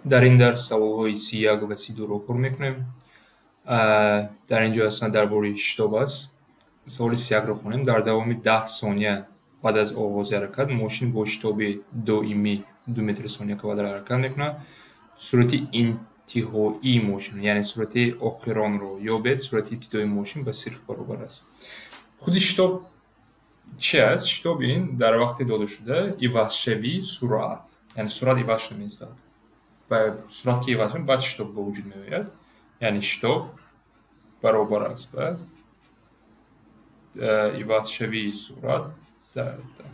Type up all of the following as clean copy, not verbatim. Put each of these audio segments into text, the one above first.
Дар ин дарс саволҳои 31 ва 32-ро кор мекунем. Дар ин ҷо аслан дар бораи шитоб аст. Саволи 31-ро хонем. Дар давоми 10 сония баъд аз оғози ҳаракат мошин бо шитоби доимӣ 2 метри сония квадрат ҳаракат мекунад. Суръати интиҳоии мошин, яъне суръати охиронро ёбед, суръати ибтидоии мошин ба сифр баробар аст. Худи шитоб чи аст? Шитоб ин дар вақти додашуда ивазшавии суръат, яъне суръат иваз шуда меистад. Суръат ки иваз шуд, баъд шитоб ба вуҷуд меояд. Яъне шитоб баробар аст ба ивазшавии суръат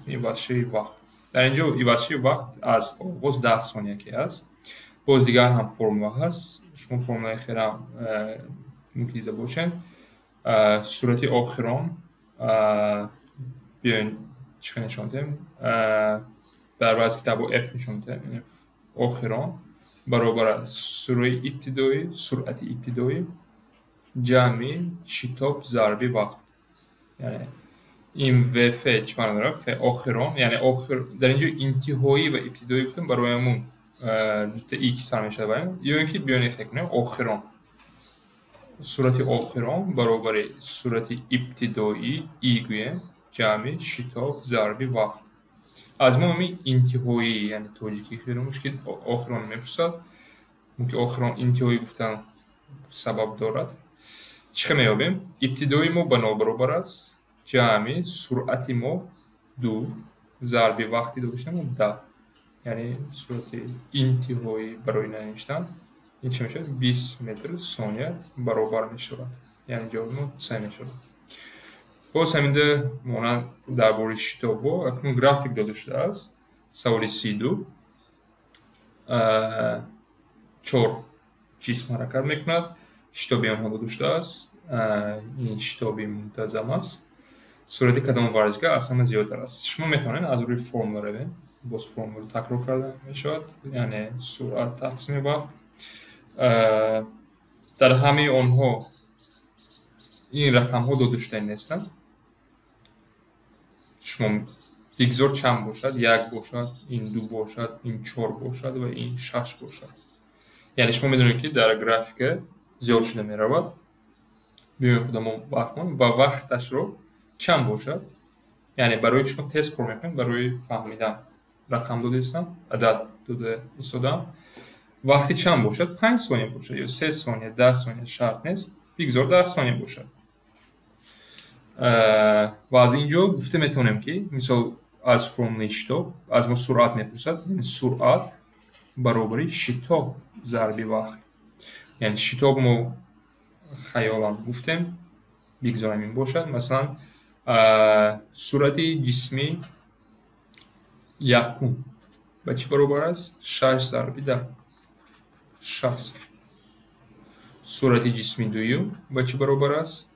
ивазшавии вақт. Дар ин ҷо ивазшавии вақт аз оғоз 10 сония ки аст. Боз дигар ҳам формула ҳаст. Шумо формулаи хеле мумкин дида бошед. Суръати охирон биёен чӣ хел нишон диҳем? Дар баъзе китобҳо F нишон диҳем. Охирон баробар аст суръати ибтидоӣ ҷамъи шитоб зарби вақт. Яъне ин ВФ чӣ маъно дорад? Ф охирон, яъне охир дар ин ҷо интиҳоӣ ва ибтидоӣ гуфтем барои ҳамун дута и ки сар мешавад, ё ин ки биён хел кунем охирон. Суръати охирон баробари суръати ибтидоӣ и гӯем ҷамъи шитоб зарби вақт. Аз мо ҳамин интиҳоӣ, яъне тоҷикӣ хеле мушкил охирон мепурсад. Мумкин охирон интиҳоӣ гуфтан сабаб дорад. Чӣ хел меёбем? Ибтидои мо ба нол баробар аст, ҷамъи суръати мо 2 зарби вақти додашуда мо 10. Яъне суръати интиҳоӣ барои нанавиштан ин чӣ мешавад? 20 метр сония баробар мешавад. Яъне ҷавоби мо С мешавад. Боз ҳаминда монанд дар бораи шитобҳо акнун график дода шудааст. Саволи 32. 4 ҷисм ҳаракат мекунад. Шитоби онҳо дода шудааст. Ин шитоби мунтазам аст. Суръати кадом варзишгар аз ҳама зиёдтар аст? Шумо метавонед аз рӯи формула равед. Боз формула такрор карда мешавад. Яъне суръат тақсими вақт. Дар ҳамаи онҳо ин рақамҳо дода шуда нестанд. Шумо бигзор чанд бошад, 1 бошад, ин 2 бошад, ин 4 бошад ва ин 6 бошад. Яъне шумо медонед, ки дар графика зиёд шуда меравад. Биёем худамон вақтмон ва вақташро чанд бошад. Яъне барои шумо тест кор мекунем, барои фаҳмидан. Рақам дода истам, адад дода истодам. Вақти чанд бошад? 5 сония бошад ё 3 сония, 10 сония шарт нест. Бигзор 10 сония бошад. Ва аз ин ҷо гуфта метавонем, ки мисол аз формулаи шитоб аз мо суръат мепурсад, яъне суръат баробари шитоб зарби вақт. Яъне шитоб мо хаёлан гуфтем, бигзорем ин бошад. Масалан, суръати ҷисми якум ба чӣ баробар аст? 6 зарби 10, 60. Суръати ҷисми дуюм ба чӣ баробар аст?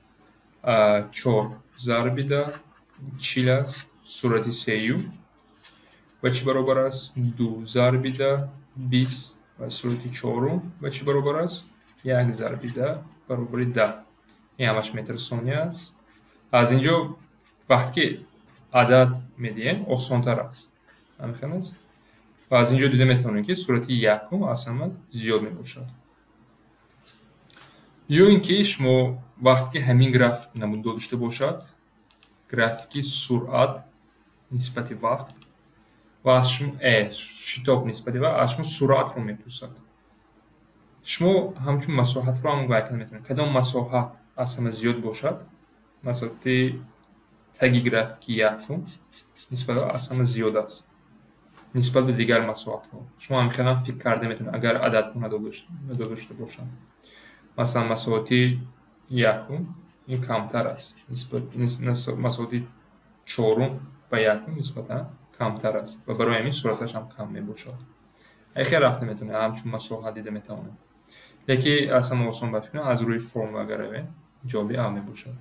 4 зарби 10, 40 аст. Суръати сеюм ба чӣ баробар аст? 2 зарби 10, 20. Ва суръати чорум ба чӣ баробар аст? 1 зарби 10 баробари 10. Ин ҳамаш метр сония аст. Аз ин ҷо вақте ки адад медиҳем, осонтар аст. Ҳамин хел аст? Ва аз ин ҷо дида метавонем, ки суръати якум аз ҳама зиёд мебошад. Ё ин ки шумо вақте ки ҳамин график намуд дода шуда бошад, графики суръат нисбати вақт ва аз шумо шитоб нисбати вақт, аз шумо суръатро мепурсад. Шумо ҳамчун масоҳатро ҳам гӯя карда метавонед. Кадом масоҳат аз ҳама зиёд бошад, масоҳати таги графики якум нисбат аз ҳама зиёд аст нисбат ба дигар масоҳатҳо. Шумо ҳам хеле фикр карда метавонед, агар ададҳо надода шуда бошанд. Масалан, масоҳати якум ин камтар аст нисбат масоҳати чорум ба якум нисбатан камтар аст ва барои ҳамин суръаташ ҳам кам мебошад. Хеле рафта метавонед, ҳамчун масоҳат дида метавонед. Лекин аз ҳама осон ба фикр аз рӯи формула агар равем, ҷавоби А мебошад.